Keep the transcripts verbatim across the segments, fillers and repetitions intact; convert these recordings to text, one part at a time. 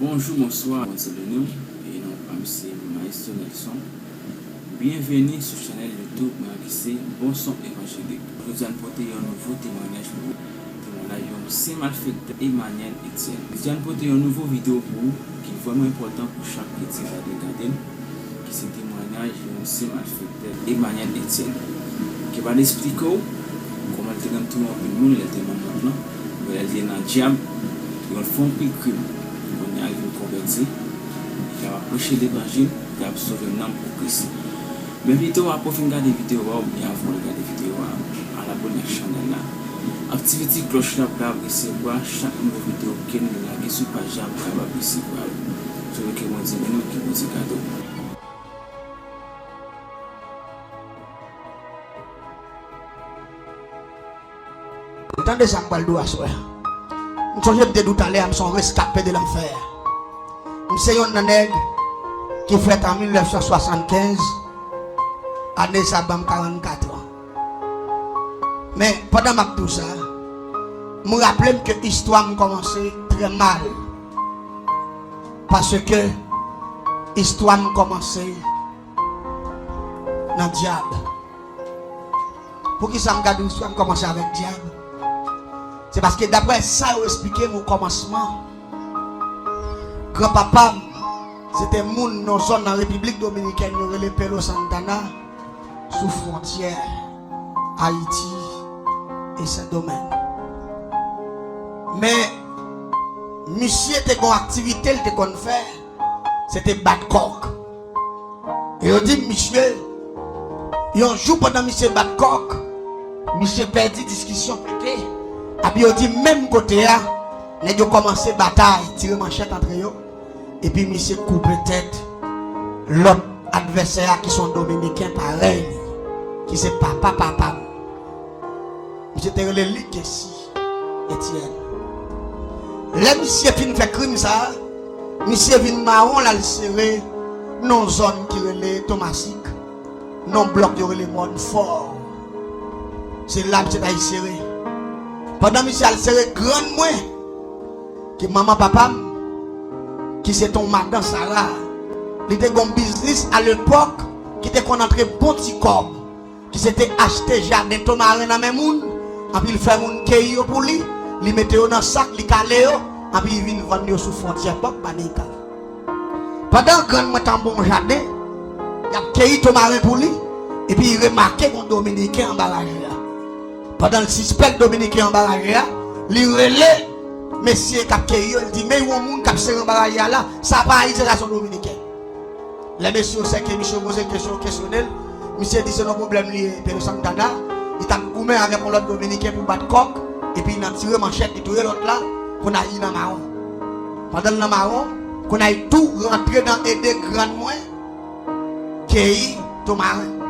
Bonjou, bonswa, Bondye beni w. E non pa m se Maestro Nelson. Byenveni sou chanèl YouTube mwen ki se Bon Son Evanjelik. Jodi a n pote yon nouvo temwayaj pou ou. Temwayaj yon sen malfektè, Emmanuel Etienne. Jodi a n pote yon nouvo videyo pou ou ki vrèman enpòtan pou chak kretyen k ap gade l, ki se temwayaj yon sen malfektè, Emmanuel Etienne, ki pral esplike w kòman l te konn touye anpil moun lè l te nan mond lan, men lè l te nan dyab, li konn fè anpil krim. Kounye a, li vin konvèti, li kapab preche levanjil, li kapab sove nanm pou Kris. Men pito, avan w fin gade videyo a, oubyen avan w gade videyo a, al abòne ak chanèl la. Aktive ti klòch la pou w kapab resevwa chak nouvo videyo ke nou lage sou paj la, pou w kapab resevwa l. Sou ke Bondye beni w, ke Bondye gade w. Tande sa m pral di w aswè a. M sonje m te di w talè a, m se yon reskape de lanfè. M se yonn nan nèg ki fèt an mil nèf san swasannkenz, ane sa ban m karannkat an. Men, pandan m ap di w sa, m raple m ke istwa m kòmanse trè mal. Paske istwa m kòmanse nan dyab. Poukisa m ka di w istwa m kòmanse avèk dyab? Se paske daprè sa yo esplike m okòmansman, granpapa m se te moun nan zòn nan Repiblik Dominikèn yo rele Pelo Santana, sou fwontyè Ayiti e Sendomeng. Men, misye te gen yon aktivite l te konn fè, se te bat kòk. E yo di m, misye, yon jou pandan misye bat kòk, misye pèdi diskisyon pete. Epi yo di m menm kote a, nèg yo kòmanse batay, tire manchèt antre yo. Epi misye koupe tèt lòt advèsè a ki se yon Dominiken parèy li, ki se papa papa m. Misye te rele Likesi Etienne. Lè misye fin fè krim sa a, misye vin mawon l al sere nan yon zòn ki rele Tomasik, nan yon blòk yo rele Mòn Fò. Se la misye t al sere. Pandan misye al sere, grann mwen, ki manman papa m, ki se te yon madan Sara, li te gen yon biznis alepòk ki te konn antre bon ti kòb, ki se te achte jaden tomaren nan men moun, anpi l fè moun keyi yo pou li, li mete yo nan sak, li kale yo, anpi li vin vann yo sou fwontyè Bòk Banika. Pandan grann mwen t anba yon jaden, y ap keyi tomaren pou li, epi li remake yon Dominiken anba raje a. Pandan l sispèk Dominiken anba raje a, li rele mesye k ap keyi yo, li di, "Men yon moun k ap sere anba raje a la, sa pa Ayisyen, sa se yon Dominiken." Lè mesye yo sèke misye, yo poze l kesyon, yo kesyone l, misye di se nan pwoblèm li ye, Pedro Santana, li t ap goumen avèk yon lòt Dominiken pou bat kòk, epi nan tire manchèt, li touye lòt la, kounye a li nan mawon. Pandan l nan mawon, kounye a li tou rantre nan ede grann mwen keyi tomaren.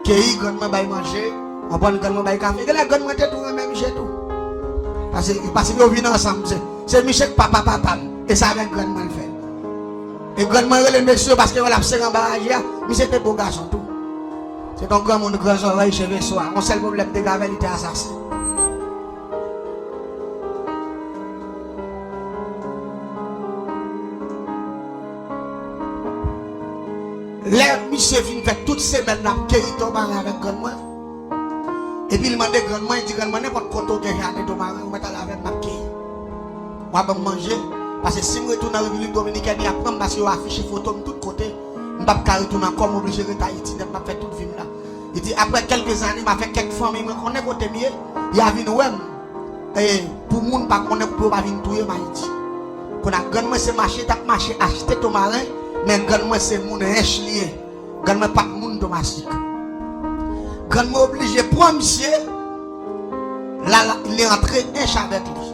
Keyi, grann mwen bay manje, konprann, grann mwen bay kafe. Genlè grann mwen te tou renmen misye tou. Paske, paske yo vin ansanm, se, se misye k papa papa m, e se avèk grann mwen l fè. E grann mwen rele mesye yo paske yo wè l ap sere anba raje a, misye te bo gason tou. Se t yon granmoun gran zòrèy, cheve swa. Yon sèl pwoblèm te gen avè l, li te asasen. Lè misye fin fè tout semèn l ap keyi tomaren avèk grann mwen, epi l mande grann mwen, li di grann mwen, "Nenpòt kote w gen jaden tomaren, ou mèt al avè m, m ap keyi. W a ban m manje, paske si m retounen an Repiblik Dominikèn, y ap pran m, paske yo afiche foto m tout kote, m p ap ka retounen ankò, m oblije ret Ayiti nèt, m ap fè tout vi m la." Li di, "Aprè kèlke zane, m a fè kèk fanmi mwen konnen kote m ye, y a vin wè m. E, pou moun pa konnen, pou yo pa vin touye m Ayiti." Kounye a, grann mwen se mache, t ap mache achte tomaren, men grann mwen se moun Ench li ye. Grann mwen pa t moun Tomasik. Grann mwen oblije pran misye, l al, li antre Ench avèk li.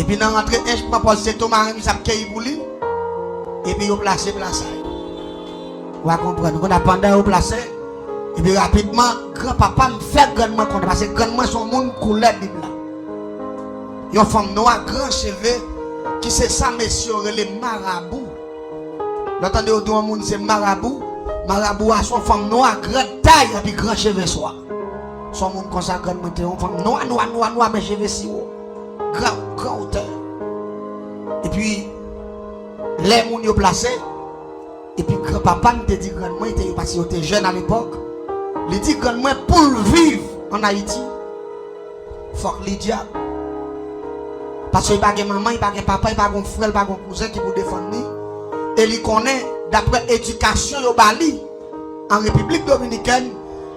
Epi nan rantre Ench, pran pòz se tomaren misye ap keyi pou li, epi yo plase plasay. W a konprann. Kounye a, pandan yo plase, epi rapidman, granpapa m fè grann mwen konnen, paske grann mwen se yon moun koulè Bib la. Yon fanm nwa, gran cheve, ki se sa mesye yo rele marabou. Lè w tande yo di yon moun se marabou, marabou a se yon fanm nwa, gran tay, epi gran cheve swa. Se yon moun konsa grann mwen te, yon fanm nwa, nwa, nwa, nwa, men cheve siwo. Gran, gran wotè. Epi Epi, lè moun yo plase, epi granpapa m te di grann mwen, te, paske yo te jèn alepòk, li di grann mwen pou l viv ann Ayiti, fòk li dyab. Paske li pa gen manman, li pa gen papa, li pa gen frè, li pa gen kouzen ki pou defann li. E li konnen, daprè edikasyon yo ba li, an Repiblik Dominikèn,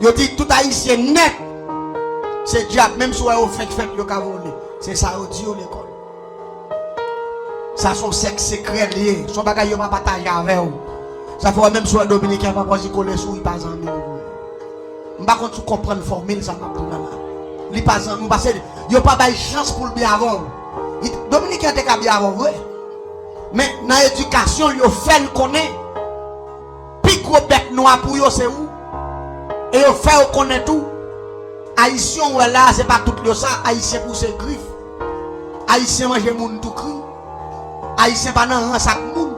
yo di tout Ayisyen nèt se dyab, menm si w wè yo fenk fenk yo ka vole. Se sa yo di yo lekòl. Sa se yon sèk sekrè l ye. Se yon bagay yo pa pataje avè w. Sa fè w wè menm si w wè Dominiken pa pòzi kole sou ou, li pa zanmi w vre. M pa konn si w konprann fòmil sa m ap di w la la. Li pa zanmi w paske yo pa bay chans pou l byen avè w. Li- Dominiken an te ka byen avè w vre. Men nan edikasyon l, yo fè l konnen pi gwo bèt nwa pou yo se ou. E yo fè yo konnen tou, Ayisyen w wè la, se pa tout yo sa, Ayisyen pouse grif. Ayisyen manje moun tou kri. Ayisyen pa nan rans ak moun.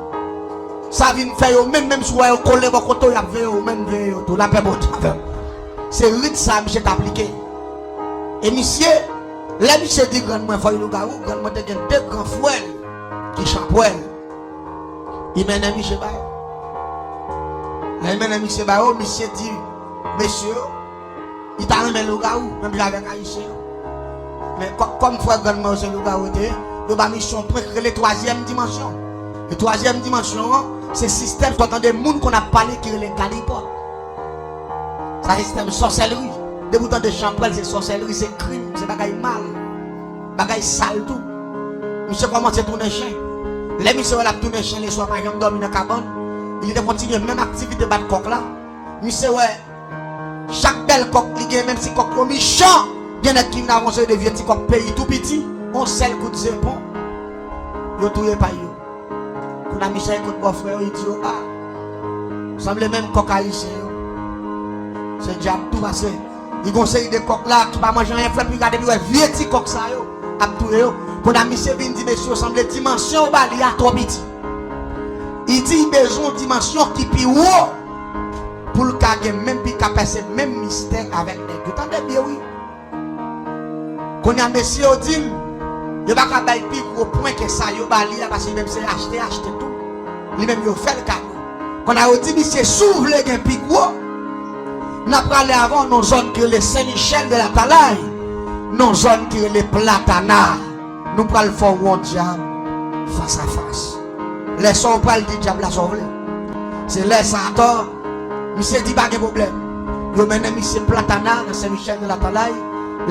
Sa vin fè yo menm, menm si w wè yo kole bò kote w, y ap veye w, menm veye yo tou. Lapè Bondye avè w. Se rit sa misye t aplike. E misye, lè misye di grann mwen fò l lougawou, grann mwen te gen de gran frè l ki chanpwèl. Li mennen misye ba yo. Lè li mennen misye ba yo, misye di mesye yo, li ta renmen lougawou, menm jan avèk Ayisyen yo. Men kò- kòm frè grann mwen yo se lougawou yo te ye, yo ba misye yon pwen ki rele twazyèm dimansyon. E twazyèm dimansyon an, se sistèm, sa w tande moun konn ap pale ki rele galipòt. Sa sistèm sòsèlri. Depi w tande chanpwèl, se sòsèlri, se krim, se bagay mal. Bagay sal tou. Misye kòmanse tounen chen. Lè misye wè l ap tounen chen leswa, pa janm dòmi nan kabann, li te kontinye menm aktivite bat kòk la. Misye wè chak bèl kòk li gen, menm si kòk yo mechan, gen nèg ki vin avè yon seri de vye ti kòk peyi tou piti, yon sèl kout zepon, yo touye pay yo. Kounye a misye al kot bòfrè yo, li di yo, a, sanble menm kòk ayisyen yo se dyab tou, paske li gon seri de kòk la ki pa manje anyen, frè, pi gade, pi wè vye ti kòk sa yo ap touye yo. Kounye a misye vin di mesye yo sanble dimansyon yo ba li a twò piti. Li di li bezwen yon dimansyon ki pi wo pou l ka gen menm, pi ka pèse menm mistè avèk nèg yo. Tande byen wi. Kounye a mesye yo di l, yo pa ka bay pi gwo pwen ke sa yo ba li a, paske li menm se achte, achte tou. Li menm yo fè l kado. Kounye a yo di misye, si w vle gen pi gwo, n a prale avè w nan zòn ki rele Sen Michèl de Latalay, nan zòn ki rele Platana. Nou pral fè w yon dyab fas a fas. Lè sa w pral di dyab la sa w vle. Se lè sa atò, misye di pa gen pwoblèm. Yo mennen misye Platana nan Sen Michèl de Latalay.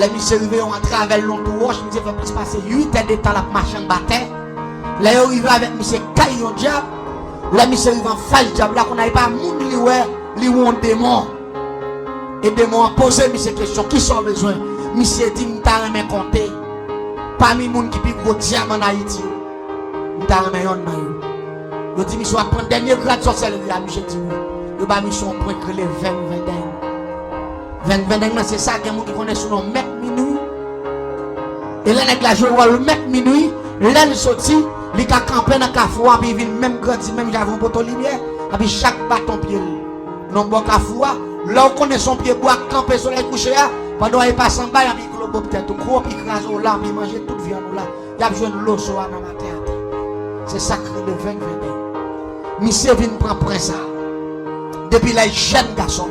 Lè misye rive, yo antre avè l nan twou wòch, misye fè plis pase uit è de tan l ap mache anba tè. Lè yo rive avèk misye kay yon dyab, lè misye rive anfas dyab la, kounye a e pa moun li wè, li wè yon demon. E demon an poze misye kesyon, kisa w bezwen? Misye di, m ta renmen konte pami moun ki pi gwo dyab ann Ayiti yo. M ta renmen yonn nan yo. Yo di misye w ap pran dènye grad sòsèlri a, misye di wi. Yo ba misye yon pwen ki rele venn vendeng. Venn vendeng nan se sa gen moun ki konnen sou non mèt minwi. E lè nèg la jwe wòl mèt minwi, lè l soti, li ka kanpe nan kafou a, epi vin menm grandi, menm jan avè yon poto limyè, epi chak baton pye l nan bò kafou a, lè w konnen se yon pye bwa k kanpe solèy kouche a, pandan w ap pase anba, y ap iglobe tèt ou, kwopi kraze w la, epi manje tout vyann ou la, y ap jwenn loso a nan maten atè. Se sa k rele venn vendeng. Misye vin pran pwen sa a depi lè l jèn gason.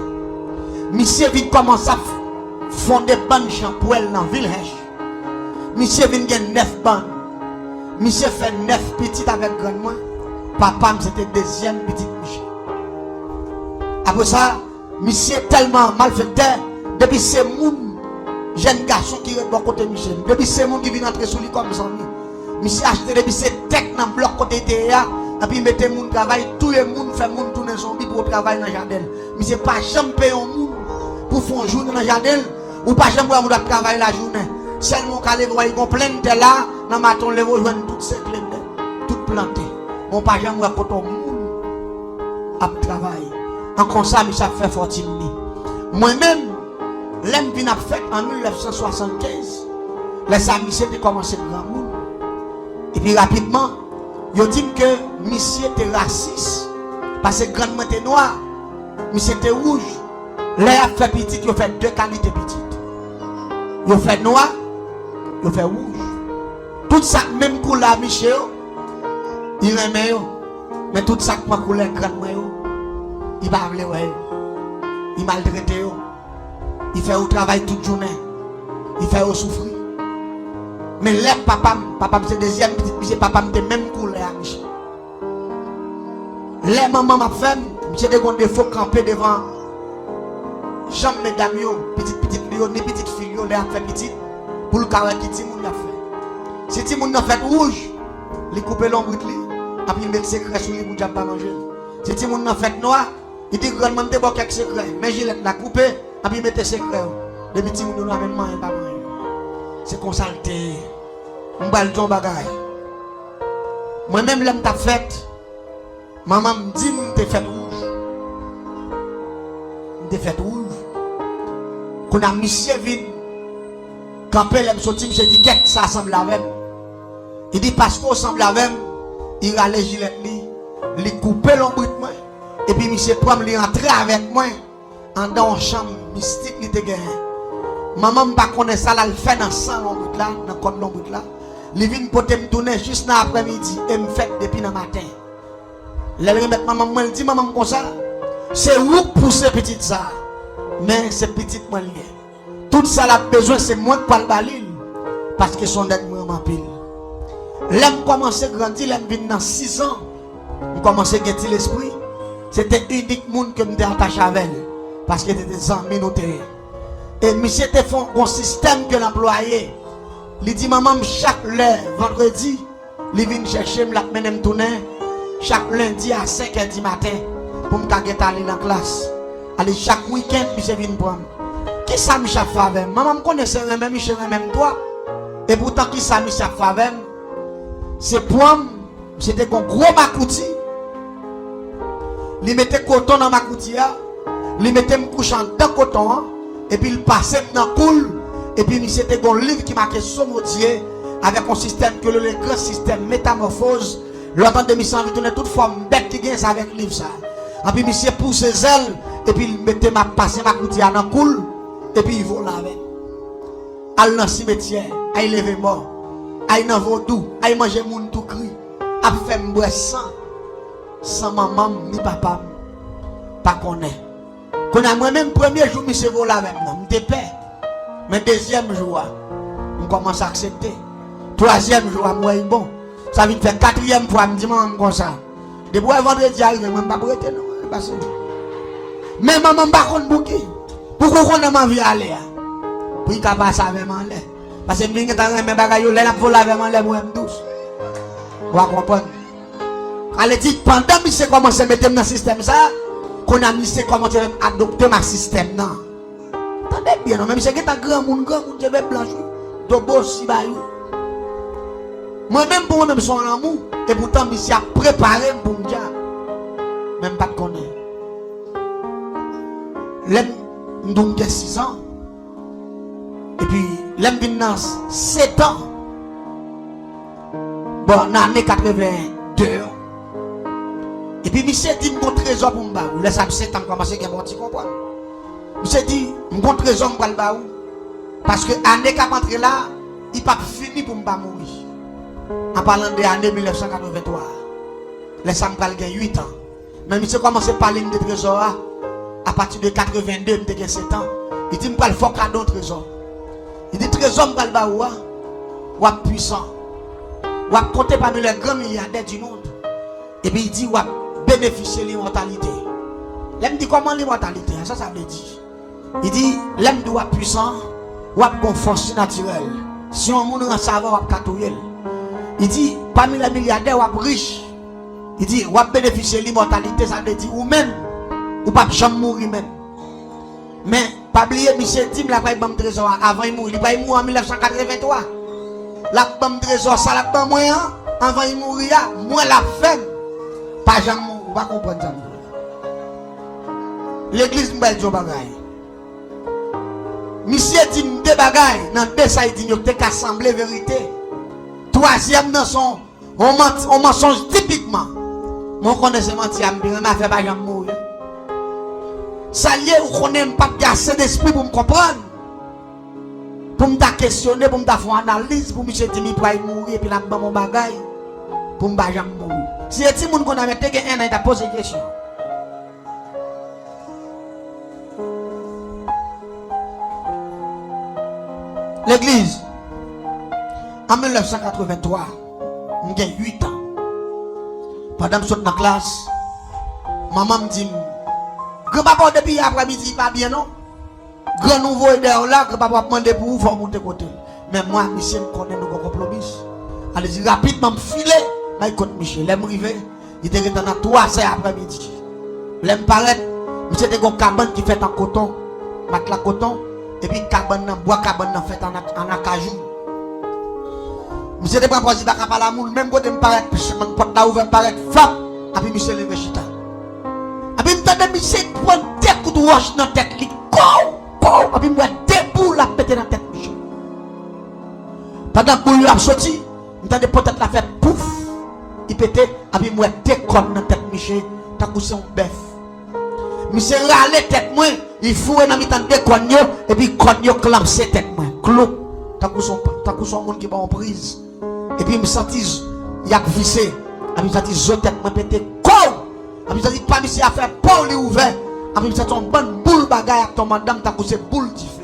Misye vin kòmanse ap fonde bann chanpwèl nan vil Hèch. Misye vin gen nèf bann. Misye fè nèf pitit avèk grann mwen. Papa m se te dezyèm pitit misye. Apre sa, misye tèlman malfektè, depi se moun, jèn gason ki ret bò kote misye, depi se moun ki vin antre sou li kòm zanmi, misye achte depi se tèk nan blòk kote li te ye a, epi mete moun travay, touye moun, fè moun tounen zonbi pou yo travay nan jaden l. Misye pa janm peye yon moun pou fè yon jounen nan jaden l. Ou pa janm wè moun ap travay lajounen. Sèlman w ka leve w wè gon plenn tè la, nan maten w leve w jwenn tout se kle nèt, tout plante. Men w pa janm wè kote yon moun ap travay. An konsa, misye ap fè fòtin li. Mwen menm, lè m vin ap fèt an mil nèf san swasannkenz, lè sa misye te kòmanse granmoun. Epi rapidman, yo di m ke misye te rasis, paske grann mwen te nwa, misye te wouj. Lè y ap fè pitit, yo fè de kalite pitit. Yo fè nwa, yo fè wouj. Tout sa k menm koulè a misye yo, I renmen yo, men tout sa k pran koulè grann mwen yo, i pa vle wè yo. I maltrete yo. I fè yo travay tout jounen. I fè yo soufri. Men lè papa m, papa m se dezyèm pitit misye, papa m te menm koulè a misye. Lè manman m ap fè m, misye te gon defo kanpe devan janm medam yo, pitit pitit li yo, ni pitit fi l yo, lè y ap fè pitit, pou l ka wè ki timoun y ap fè. Si timoun nan fèt wouj, li koupe lonbrit li, epi l met sekrè sou li pou dyab pa manje l. Si timoun nan fèt nwa, li di grann mwen m te ba w kèk sekrè, men jilèt la koupe, epi mete sekrè yo. Depi timoun yo nwa, menm manyen pa manyen. Se konsa l te ye. M pral di w yon bagay. Mwen menm lè m t ap fèt, manman m di m m te fèt wouj. M te fèt wouj. Kounye a misye vin kanpe lè m soti, misye di kèt sa sanble avè m. Li di paske w sanble avè m, li rale jilèt li, li koupe lonbrit mwen, epi misye pran m, li antre avèk mwen anndan yon chanm mistik li te genyen. Manman m pa konnen sa l al fè nan san lonbrit la, nan kòd lonbrit la. Li vin pote m tounen jis nan aprèmidi e m fèt depi nan maten. Lè l remèt manman m mwen, l di manman m konsa, se ou k pouse pitit sa a, men se pitit mwen l ye. Tout sa l ap bezwen, se mwen k pral ba li l, paske se yon nèg mwen renmen anpil. Lè m kòmanse grandi, lè m vin nan sizan, m kòmanse gen ti lespri. Se te inik moun ke m te atache avè l, paske se te zanmi nou te ye. E misye te fè yon sistèm ke l anplwaye. Li di manman m chak lè vandredi, li vin chèche m, l ap mennen m tounen chak lendi a senk è di maten pou m ka gentan li nan klas. Ale chak wikenn, misye vin pran m. Kisa misye ap fè avè m? Manman m konnen se renmen misye renmen m twòp. Epoutan, kisa misye ap fè avè m? Se pran m, misye te gon gwo makouti. Li mete koton nan makouti a, li mete m kouche anndan koton an, epi l pase m nan kou l, epi misye te gon liv ki make Somodye avèk yon sistèm ke yo rele gran sistèm metamòfoz. Lè w tande misye anvi tounen tout fòm bèt ki genyen, se avèk liv sa. Epi misye pouse zèl, epi l mete m ap pase makouti a nan kou l, epi l vole avè m. Al nan simetyè, al leve mò, al nan vodou, al manje moun tou kri, ap fè m bwè san, san manman m ni papa m pa konnen. Kounye a, mwen menm, premye jou misye vole avè m nan, m te pè. Men dezyèm jou a, m kòmanse aksepte. Twazyèm jou a, m wè l bon. Sa vin fè katriyèm fwa, m di manman m konsa, depi w wè vandredi a rive, mwen m p ap rete non, pase. Men manman m pa konn pouki. Pouki w konnen m anvi ale a? Pou l ka pase avè m anlè. Paske m vin gentan renmen bagay yo, lè l ap vole avè m anlè, m wè m dous. W a konprann. Ale di, pandan misye kòmanse mete m nan sistèm sa, kounye a misye kòmanse adopte m ak sistèm nan. Tande byen non, men misye gentan granmoun, granmoun, je vèt blanch wi, dobo si bayou. Mwen menm pou mwen menm se yon lanmou, epoutan misye ap prepare m pou m djab. Men m pa t konnen. Lè m, m di w m gen sizan, epi lè m vin nan setan, bon, nan ane katreven de an, epi misye di m gon trezò pou m ba ou. Lè sa m setan, m kòmanse gen bon ti konprann. Misye di, m gon trezò m pral ba ou. Paske ane k ap antre la, li p ap fini pou m pa mouri. An palan de ane mil nèf san katreven twa a. Lè sa m pral gen uit an. Men misye kòmanse pale m de trezò a. Apati de katreven de, m te gen sèt an. Li di m pral fè w kado yon trezò. Li di trezò m pral ba ou a, w ap pwisan. W ap konte pami lè gran milyadè di mond. Epi li di w ap benefisye limòtalite. Lè m di kòman limòtalite a, sa sa vle di? Li di, lè m di w ap pwisan, w ap gon fòs sinatirèl. Si yon moun ranse avè w, w ap ka touye l. Li di, pami lè milyadè, w ap rich. Li di, w ap benefisye limòtalite, sa vle di ou menm, ou p ap janm mouri menm. Men, pa bliye, misye di m l ap pral ban m trezò a avan l mouri. Li pral mouri an mil nèf san katreven twa. L ap ban m trezò sa l ap ban mwen an, anvan l mouri a, mwen l ap fè m pa janm mouri. Ou pa konprann sa m di w la. Legliz, m pral di yon bagay. Misye di m de bagay, nan de sa l di m yo ki te ka sanble verite. Twazyèm nan se yon, yon manti, yon mansonj tipikman. Mwen konnen se manti a m pi renmen a fè pa janm mouri. Sa l ye, ou konnen m pa t gen ase despri pou m konprann. Pou m ta kesyone, pou m ta fè yon analiz, pou misye di m li pral mouri epi l ap ban m yon bagay pou m pa janm mouri. Si e timoun kounye a mèt te gen en an, li t ap poze kesyon. Legliz, an mil nèf san katrevenntwa, m gen uit an. Pandan m sot nan klas, manman m di m, "Granpapa w depi yè aprèmidi pa byen non. Grann ou voye dèyè w la, granpapa w ap mande pou ou, fò w moute kote l." Men mwen ak misye, m konnen nou gon konpwomit. Sa vle di rapidman m file, m al kot misye. Lè m rive, li te gentan nan twazè aprèmidi. Lè m parèt, misye te gon kabann ki fèt an koton, matla koton, epi kabann nan, bwa kabann nan fèt an, an akajou. Misye te pran pòz li pa ka pale a moun, menm kote m parèt, pòt la ouvè, m parèt, flap, epi misye leve chita. Epi m tande misye pran de kout wòch nan tèt li, kow, kow, epi m wè de boul ap pete nan tèt misye. Pandan boul yo ap soti, m tande potèt la fè pouf, li pete, epi m wè de kòn nan tèt misye, tankou se yon bèf. Misye rale tèt mwen, li foure nan mitan de kòn yo, epi kòn yo klamse tèt mwen. Kloup, tankou se yon, tankou se yon moun ki ba yon priz. Epi m santi z-, y ap vise. Epi m santi zo tèt mwen pete. Kow! Epi m santi pa misye a fè pow li ouvè. Epi m santi yon bann boul bagay ap tonbe anndan m tankou se boul dife.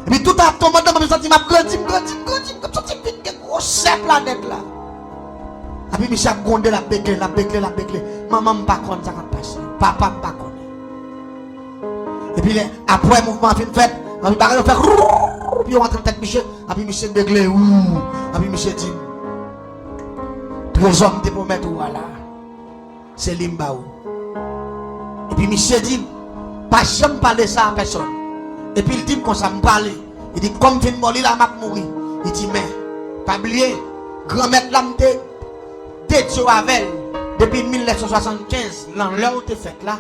Epi tout ap tonbe anndan m, epi m santi m ap grandi, m grandi, m grandi, m santi m vin gen gwosè planèt la. Epi misye ap gwonde, l ap begle, l ap begle, l ap begle. Manman m pa konn sa k ap pase. Papa m pa konnen. Epi lè, apre mouvman an fin fèt, anvi bagay yo fè rrrr, epi yo rantre nan tèt misye, epi misye begle, ou, epi misye di m, "Trezò m te pwomèt ou a la, se li m ba ou." Epi misye di m, "Pa janm pale sa a pèsòn." Epi l di m konsa, "M prale." Li di, "Kòm m fin mò li la, m ap mouri." Li di, "Men, pa bliye, Granmèt la m te dedye w avè l depi mil nèf san swasannkenz, nan lè w te fèt la."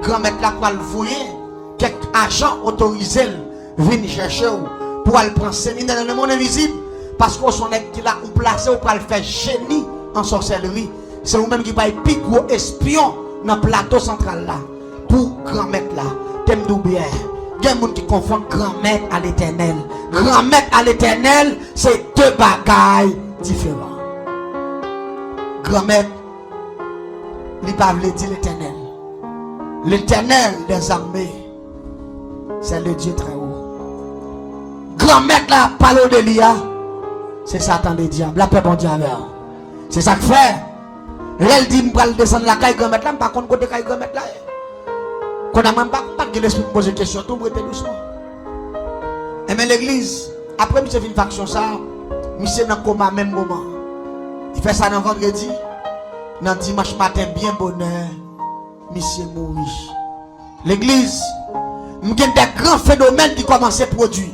Granmèt la pral voye kèk ajan otorize l vin chèche w pou al pran seminè nan lemonn envizib, paske w se yon nèg ki la, ou plase, ou pral fè jeni an sòsèlri. Se ou menm ki pral pi gwo espyon nan Plato Santral la pou Granmèt la. Te m di w byen, gen moun ki konfonn Granmèt a Letènèl. Granmèt a Letènèl, se de bagay diferan. Granmèt, li pa vle di Letènèl. Letènèl dèzame, se le Dye trè wo. Granmèt la ap pale w de li a, se Satan Ledyab. Lapè Bondye avè w. Se sa k fè, lè l di m pral desann lakay Granmèt la, m pa konn kote kay Granmèt la ye. Kounye a mwen, m pa, m pa t gen lespri pou m poze kesyon tou, m rete dousman. Enben, legliz, apre misye fin fè aksyon sa a, misye nan koma menm moman. Li fè sa nan vandredi, nan dimanch maten, byen bonè, misye mouri. Legliz, m gen de gran fenomèn ki kòmanse pwodui.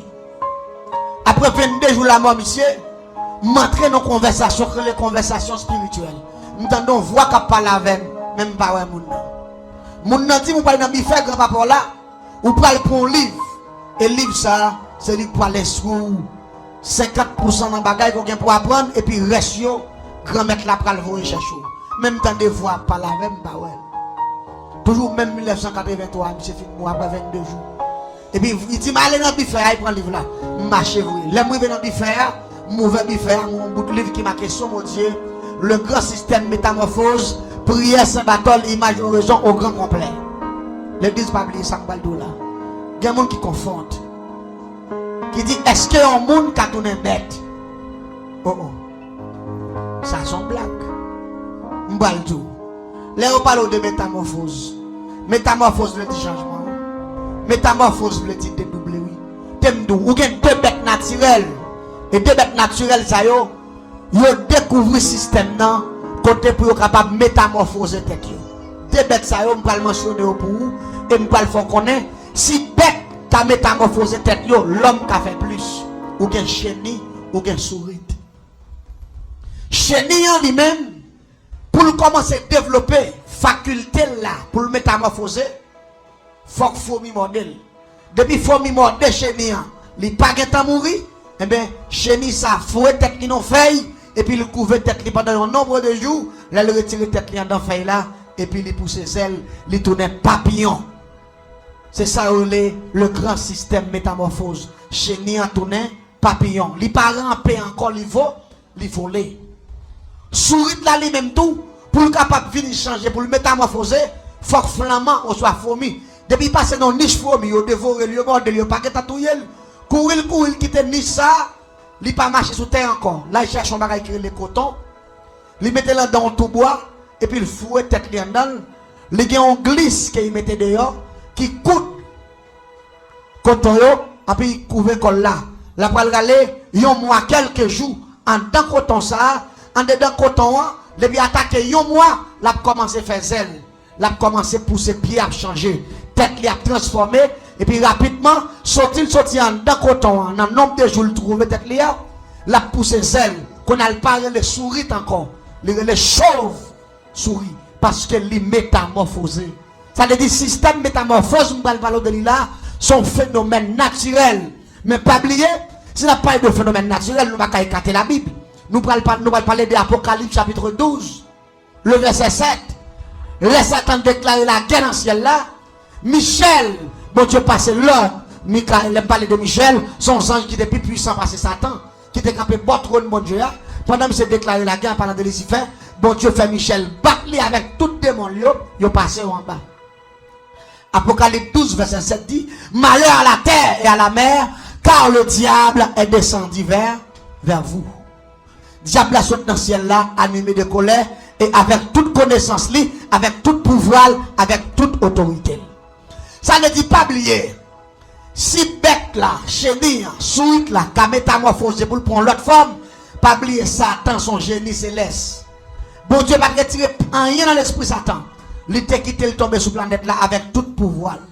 Apre vennde jou lamò misye, m antre nan konvèsasyon k rele konvèsasyon espirityèl. M tande yon vwa k ap pale avè m, men m pa wè moun nan. Moun nan di m, "Ou pral nan bifè granpapa w la, ou pral pran yon liv. E liv sa a, se li k pral enstwi w senkant pousan nan bagay ke w gen pou aprann, epi rès yo, Granmèt la pral voye chèche w." Men m tande vwa ap pale avè m, m pa wè l. Toujou menm mil nèf san katrevenntwa, misye fin mouri apre vennde jou. Epi li di m, "Ale nan bifè a, al pran liv la." M mache vre. Lè m rive nan bifè a, m ouvè bifè a, m wè yon bout liv ki make Son Bondye, Le Grand Système Métamorphose, Prière Saint Barthol, Image, Oraison au grand complet. Legliz, pa bliye sa m pral di w la. Gen moun ki konfonn, ki di, "Èske yon moun ka tounen bèt?" Oh, oh. Sa se yon blag. M pral di w. Lè yo pale w de metamòfoz, metamòfoz vle di chanjman, wi. Metamòfoz vle di dedouble, wi. Te m di w, ou gen de bèt natirèl. E de bèt natirèl sa yo, yo dekouvri sistèm nan, kote pou yo kapab metamòfoze tèt yo. De bèt sa yo, m pral mansyone yo pou ou, e m pral fè w konnen, si bèt ka metamòfoze tèt yo, lòm ka fè plis. Ou gen cheni, ou gen sourit. Cheni an li menm, pou l kòmanse devlope fakilte l la, pou l metamòfoze, fòk fomi mòde l. Depi fomi mòde cheni an, li pa gentan mouri, enben, cheni sa foure tèt li nan fèy, epi li kouve tèt li pandan yon nonb de jou, lè l retire tèt li anndan fèy la, epi li pouse zèl, li tounen papiyon. Se sa yo rele le grand système métamorphose. Cheni an tounen papiyon. Li pa ranpe ankò, li vo, li vole. Sourit la li menm tou, pou l kapab vin chanje, pou l metamòfoze, fòk flanm an oswa fomi. Depi l pase nan yon nich fomi, yo devore l, yo mòde l, yo pa gentan touye l. Kouri l kouri l kite nich sa a, li pa mache sou tè ankò. L al chèche yon bagay ki rele koton, li mete l anndan yon tou bwa, epi l foure tèt li anndan l. Li gen yon glis ke li mete deyò, ki koud koton yo, epi kouvè kò l la. L ap pral rale yon mwa kèlke jou anndan koton sa a, andedan koton an, depi atake yon mwa, l ap kòmanse fè zèl. L ap kòmanse pouse pye ap chanje. Tèt li ap transfòme, epi rapidman, soti l soti anndan koton an, nan nonb de jou l twouve tèt li a, l ap pouse zèl. Kounye a l pa rele sourit ankò, li rele chov. Souri, paske li metamòfoze. Sa vle di sistèm metamòfoz m pral pale w de li la, se yon fenomèn natirèl. Men pa bliye, si n ap pale de fenomèn natirèl, nou pa ka ekate Labib. Nou pral pa- nou pral pale de Apokalips chapit douz, le vèsè sèt. Lè Satan deklare lagè nan syèl la, Michèl, Bondye pase lòd. Mikayèl, lè m pale de Michèl, se yon zanj ki te pi pwisan pase Satan, ki te kanpe bò twòn Bondye a. Pandan misye deklare lagè an palan de Lisifè, Bondye fè Michèl bat li avèk tout demon l yo, yo pase yo anba. Apokalips douz, vèsè sèt di, malheur à la terre et à la mer, car le diable est descendu vers, vers vous. Dyab la sot nan syèl la, anime de kolè, e avèk tout konesans li, avèk tout pouvwa l, avèk tout otorite l. Sa vle di, pa bliye, si bèt la, cheni an, sourit la, ka metamòfoze pou l pran yon lòt fòm, pa bliye Satan se yon jeni selès. Bondye pa t retire anyen nan lespri Satan. Li te kite l tonbe sou planèt la avèk tout pouvwa l.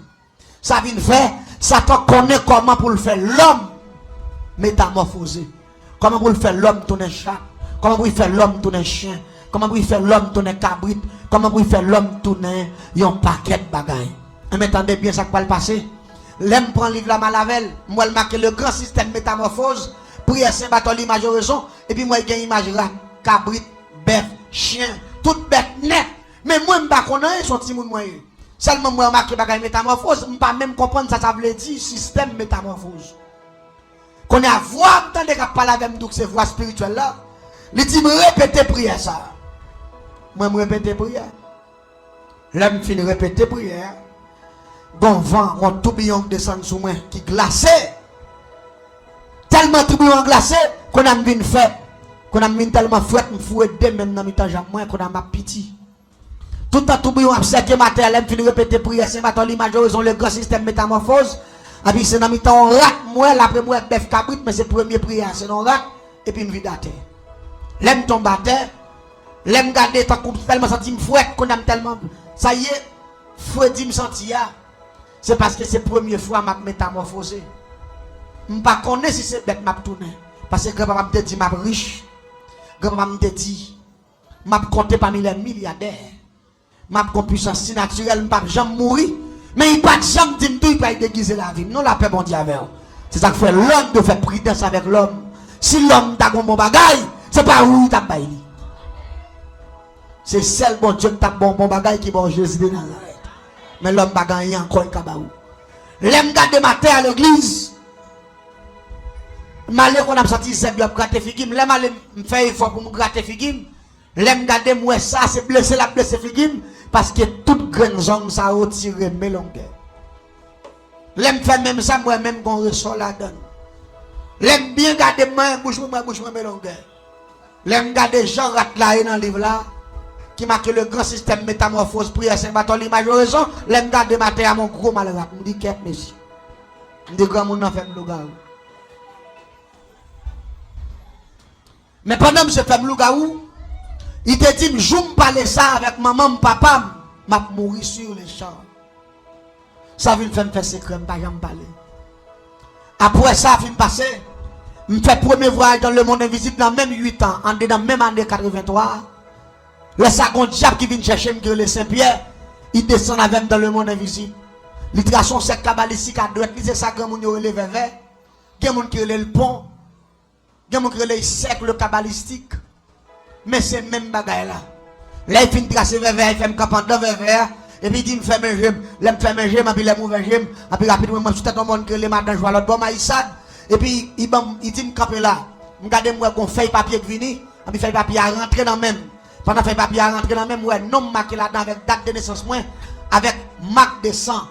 Sa vin fè, Satan konnen kòman pou l fè lòm metamòfoze. Kòman pou l fè lòm tounen chat. Kòman pou l fè lòm tounen chen. Kòman pou l fè lòm tounen kabrit. Kòman pou l fè lòm tounen yon pakèt bagay. Enben, tande byen sa k pral pase. Lè m pran liv la, m al avè l, m wè l make le gran sistèm metamòfoz, priyè Sen Batòli, imaj oraison, epi m wè l gen imaj rat, kabrit, bèf, chen, tout bèt nèt. Men mwen, m pa konn anyen, se yon timoun mwen ye. Sèlman mwen remake bagay metamòfoz, m pa menm konprann sa sa vle di, sistèm metamòfoz. Kounye a, vwa m tande k ap pale avè m, donk se vwa espirityèl la, li di m repete priyè sa a. Mwen, m repete priyè. Lè m fin repete priyè a, gon van, gon toubiyon k desann sou mwen, ki glase. Tèlman toubiyon an glase, kounye a m vin frèt. Kounye a m vin tèlman frèt, m foure de men m nan mitan janm mwen, kounye a m ap piti. Toutan toubiyon ap sèke m atè a, lè m fin repete priyè Sen Batòli, imaj oraison, le gran sistèm metamòfoz, epi se nan mitan yon rat m wè l, apre m wè bèf, kabrit, men se premye priyè a, se nan yon rat, epi m vide atè. Lè m tonbe atè, lè m gade tankou m tèlman santi m frèt, kounye a m tèlman, sa ye, fredi m santi a, se paske se premye fwa m ap metamòfoze. M pa konnen si se bèt m ap tounen, paske granpapa m te di m ap rich, granpapa m te di, m ap konte pami lè milyadè. M ap gon pwisans sinatirèl, m p ap janm mouri. Men li pa t janm di m tou li pral degize lavi m. Non, lapè Bondye avè w. Se sa k fè lòm dwe fè pridans avèk lòm. Si lòm ta gon bon bagay, se pa ou li t ap bay li. Se sèl Bondye ki t ap ba w bon bagay ki ba w Jezi de Nazarèt. Men lòm pa gen anyen ankò li ka ba ou. Lè m gade m atè a legliz, m ale konn ap santi zèb yo ap grate figi m. Lè m ale, m fè efò pou m grate figi m. Lè m gade, m wè sa se blese l ap blese figi m, paske tout grenn zong sa yo tire men longè. Lè m fè menm sa, m wè menm gon resò ladan l. Lè m byen gade, m manyen bouch mwen, m wè bouch mwen men longè. Lè m gade jan rat la ye nan liv la, ki make le gran sistèm metamòfoz, priyè Sen Batòli, imaj oraison, lè m gade m atè a, m on gwo mal rat, m di kèt mesye. M di granmoun nan fè m lougawou. Men pandan misye fè m lougawou, li te di m, jou m pale sa avèk manman m, papa m, m ap mouri sur le champ. Sa vin fè m fè sekrè, m pa janm pale. Apre sa fin pase, m fè premye vwayaj dans le monde invisible nan menm uit an, andedan menm ane katrevenntwa a. Lè sa gon dyab ki vin chèche m ki rele Sen Pyè, li desann avè m dans le monde invisible. Li trase yon sèk kabalistik a dwèt li, se sa granmoun yo rele vèvè. Gen moun ki rele l pon. Gen moun ki rele l sèk le kabalistik. Men se menm bagay la. Lè l fin trase vèvè a, li fè m kanpe anndan vèvè a, epi li di m fèmen je m. Lè m fèmen je m, anpi lè m ouvè je m, anpi rapid mwen, mwen sou tèt yon mòn ki rele Madan Jwa lòt bò Mayisad. Epi li ban m, li di m kanpe la. M gade m wè gon fèy papye k vini. Anpi fèy papye a rantre nan men m. Pandan fèy papye a rantre nan men m, m wè non m make ladan avèk dat de nesans mwen, avèk mak de san.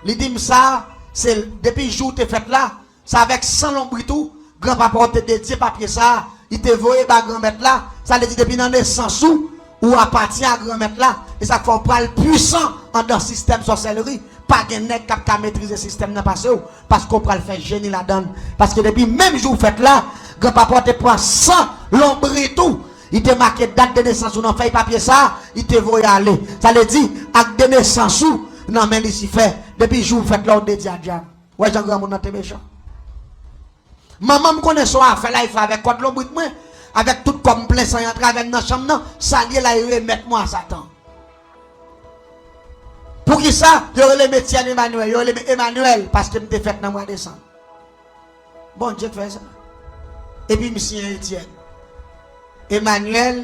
Li di m sa, se depi jou w te fèt la, se avèk san lonbrit ou, Gran Papa w te dedye papye sa a, li te voye ba Granmèt la, sa vle di depi nan nesans ou, ou apatyen a Granmèt la, e sa k fè w pral pwisan anndan sistèm sòsèlri. Pa gen nèg k ap ka metrize sistèm nan pase w, paske w pral fè jeni ladan l. Paske depi menm jou w fèt la, Gran Papa w te pran san lonbrit ou, li te make dat de nesans ou nan fèy papye sa a, li te voye ale. Sa vle di, ak de nesans ou nan men Lisifè, depi jou w fèt la, w dedye a dyab. Wè jan granmoun nan te mechan. Manman m konnen se yon afè la, li fè avèk kòd lonbrit mwen, avèk tout kò m plen san, li antre avè m nan chanm nan, sa l ye la, li remèt mwen a Satan. Poukisa yo rele m Etienne Emmanuel? Yo rele m Emmanuel paske m te fèt nan mwa desanm. Bondye k fè sa. Epi m siyen Etienne Emmanuel.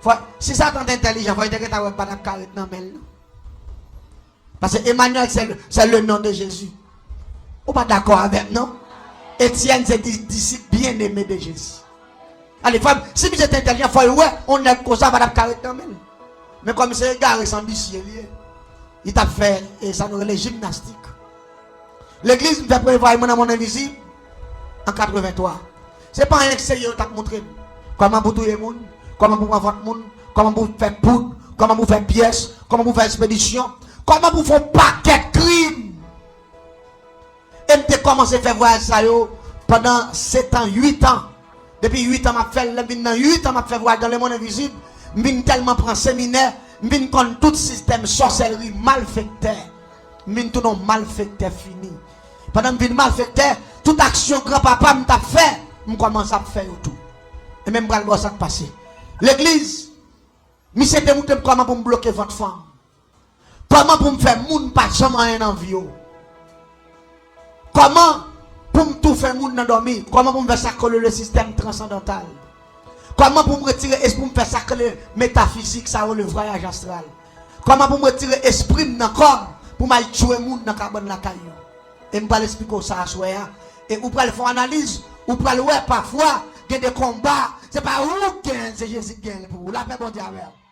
Fò, si Satan te entèlijan, fò li te gentan wè m pa t ap ka ret nan men l, non. Paske Emmanuel, c'est le, c'est le nom de Jésus. Ou pa dakò avè m, non? Etienne se di, disip byeneme de Jezi. Ale, fò, si misye te entèlijan, fò l wè, yon nèg konsa pa t ap ka ret nan men l. Men kòm se egare san bisye li ye, li t ap fè, e, sa nou rele jimnastik. Legliz, m fè premye vwayaj mwen nan mond envizib an katrevenntwa. Se pa anyen k serye yo t ap montre m. Kòman pou touye moun, kòman pou pran vant moun, kòman pou fè poud, kòman pou fè pyès, kòman pou fè ekspedisyon, kòman pou fè yon pakèt krim. E m te kòmanse fè vwayaj sa yo pandan sèt an, uit an. Depi uit an m ap fè l, lè m vin nan uit an m ap fè vwayaj dans le monde invisible, m vin tèlman pran seminè, m vin konn tout sistèm sòsèlri malfektè. M vin tounen yon malfektè fini. Pandan m vin malfektè, tout aksyon granpapa m t ap fè, m kòmanse ap fè yo tou. E men m pral ba w sa k pase. Legliz, misye te montre m kòman pou m bloke vant fanm. Kòman pou m fè moun pa janm anyen nan vi w? Kòman pou m toufe moun nan dòmi? Kòman pou m fè sa k rele le sistèm transandantal? Kòman pou m retire es-, pou m fè sa k rele metafizik, sa yo rele vwayaj astral? Kòman pou m retire espri m nan kò m, pou m al tchwe moun nan kabann lakay yo? E m pral esplike w sa aswè a. E ou pral fè yon analiz, ou pral wè pafwa gen de konba, se pa ou k genyen l, se Jezi k genyen l pou ou. Lapè Bondye avè w.